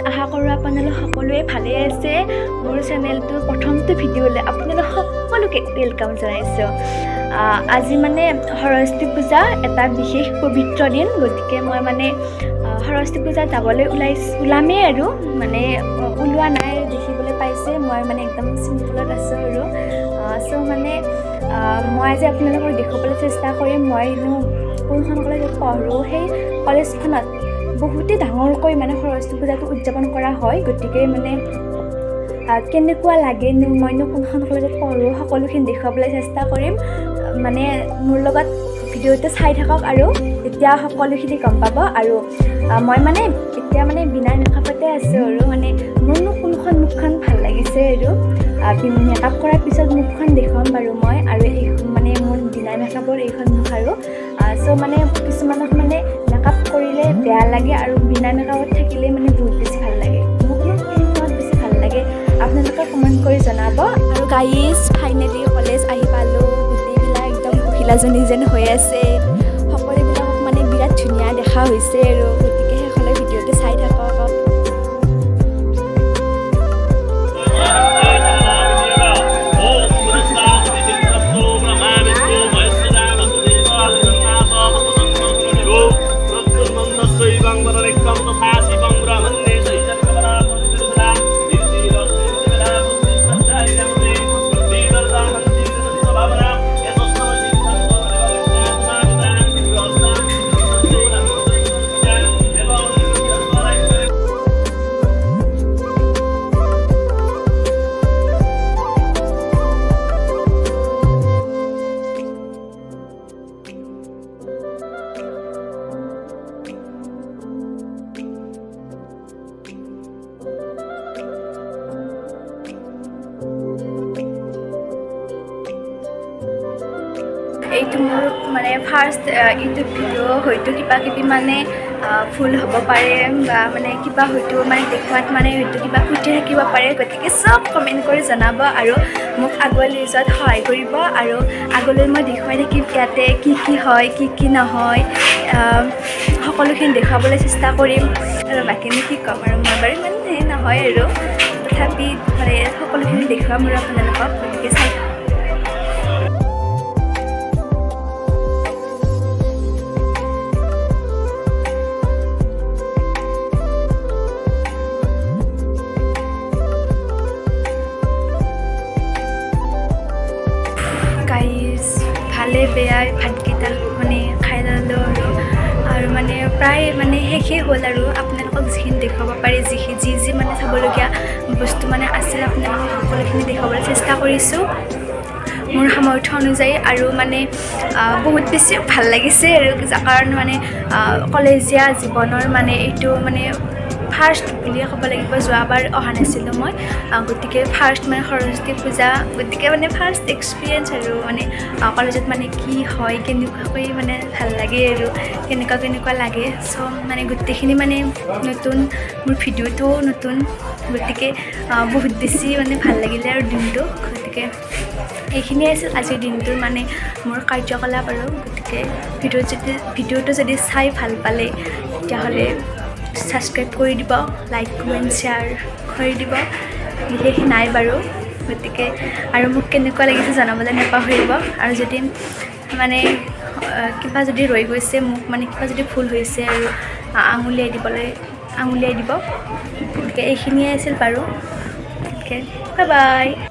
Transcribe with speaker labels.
Speaker 1: আশা কৰোঁ আপোনালোক সকলোৱে ভালে আছে। মোৰ চেনেলটোৰ প্ৰথমটো ভিডিঅ'লৈ আপোনালোক সকলোকে welcome জনাইছোঁ। আজি মানে সৰস্বতী পূজা, এটা বিশেষ পবিত্ৰ দিন। গতিকে মই মানে সৰস্বতী পূজা যাবলৈ ওলামেই আৰু মানে ওলোৱা নাই, দেখিবলৈ পাইছে মই মানে একদম চিম্পলত আছোঁ আৰু চ' মানে মই আজি আপোনালোকক দেখুৱাবলৈ চেষ্টা কৰিম মইনো কোনখন কলেজত পঢ়োঁ। সেই কলেজখনত বহুতেই ডাঙৰকৈ মানে সৰস্বতী পূজাটো উদযাপন কৰা হয়। গতিকে মানে কেনেকুৱা লাগেনো, মইনো কোনখন কলেজত পঢ়োঁ, সকলোখিনি দেখুৱাবলৈ চেষ্টা কৰিম। মানে মোৰ লগত ভিডিঅ'টো চাই থাকক আৰু তেতিয়া সকলোখিনি গম পাব। আৰু মই মানে এতিয়া মানে বিনা মেকআপতে আছোঁ আৰু মানে মোৰনো কোনখন মুখখন ভাল লাগিছে আৰু মেকআপ কৰাৰ পিছত মুখখন দেখুৱাম বাৰু মই। আৰু এই মানে মোৰ বিনা মেকআপৰ এইখন মুখ আৰু চ' মানে কিছুমানক মানে মেকআপ কৰিলে বেয়া লাগে আৰু বিনা মেকআপত থাকিলে মানে বহুত বেছি ভাল লাগে। মোকনো কোনখনত বেছি ভাল লাগে আপোনালোকে কমেণ্ট কৰি জনাব। আৰু গাইজ, ফাইনেলি কলেজ আহি পালোঁ। গোটেইবিলাক একদম পখিলাজনী যেন হৈ আছে। সকলোবিলাকক মানে বিৰাট ধুনীয়া দেখা হৈছে আৰু গতিকে শেষলৈ ভিডিঅ'টো চাই থাকক। এইটো মোৰ মানে ফাৰ্ষ্ট ইউটিউব ভিডিঅ'। হয়তো কিবা কিবি মানে ভুল হ'ব পাৰে বা মানে কিবা হয়তো মানে দেখুৱাত মানে হয়তো কিবা ক্ৰুটি থাকিব পাৰে। গতিকে চব কমেণ্ট কৰি জনাব আৰু মোক আগুৱাই লৈ যোৱাত সহায় কৰিব। আৰু আগলৈ মই দেখুৱাই থাকিম ইয়াতে কি কি হয়, কি কি নহয়, সকলোখিনি দেখুৱাবলৈ চেষ্টা কৰিম। আৰু বাকীনো কি ক'ম আৰু, মই বাৰু ইমান সেই নহয় আৰু তথাপি মানে সকলোখিনি দেখুৱাম আৰু আপোনালোকক। গতিকে চাই থাকক। গাইজ, ভালে বেয়াই ভাতকেইটা মানে খাই ল'লোঁ আৰু আৰু মানে প্ৰায় মানে শেষেই হ'ল। আৰু আপোনালোকক যিখিনি দেখুৱাব পাৰি, যিখিনি যি যি মানে চাবলগীয়া বস্তু মানে আছিল, আপোনালোকক সকলোখিনি দেখুৱাবলৈ চেষ্টা কৰিছোঁ মোৰ সামৰ্থ্য অনুযায়ী। আৰু মানে বহুত বেছি ভাল লাগিছে আৰু কাৰণ মানে কলেজীয়া জীৱনৰ মানে এইটো মানে ফাৰ্ষ্ট বুলিয়ে ক'ব লাগিব। যোৱাবাৰ অহা নাছিলোঁ মই। গতিকে ফাৰ্ষ্ট মানে সৰস্বতী পূজা, গতিকে মানে ফাৰ্ষ্ট এক্সপিৰিয়েঞ্চ আৰু মানে কলেজত মানে কি হয়, কেনেকুৱাকৈ মানে ভাল লাগে আৰু কেনেকুৱা কেনেকুৱা লাগে, চ' মানে গোটেইখিনি মানে নতুন, মোৰ ভিডিঅ'টোও নতুন। গতিকে বহুত বেছি মানে ভাল লাগিলে আৰু দিনটো। গতিকে এইখিনিয়ে আছিল আজিৰ দিনটোৰ মানে মোৰ কাৰ্যকলাপ। আৰু গতিকে ভিডিঅ'টো যদি চাই ভাল পালে, তেতিয়াহ'লে ছাবস্ক্ৰাইব কৰি দিব, লাইক, কমেণ্ট, শ্বেয়াৰ কৰি দিব। বিশেষ নাই বাৰু। গতিকে আৰু মোক কেনেকুৱা লাগিছে জনাবলৈ নাপাহৰিব। আৰু যদি মানে কিবা যদি ৰৈ গৈছে, মোক মানে কিবা যদি ভুল হৈছে আৰু আঙুলিয়াই দিব। গতিকে এইখিনিয়ে আছিল বাৰু। গতিকে বাই বাই।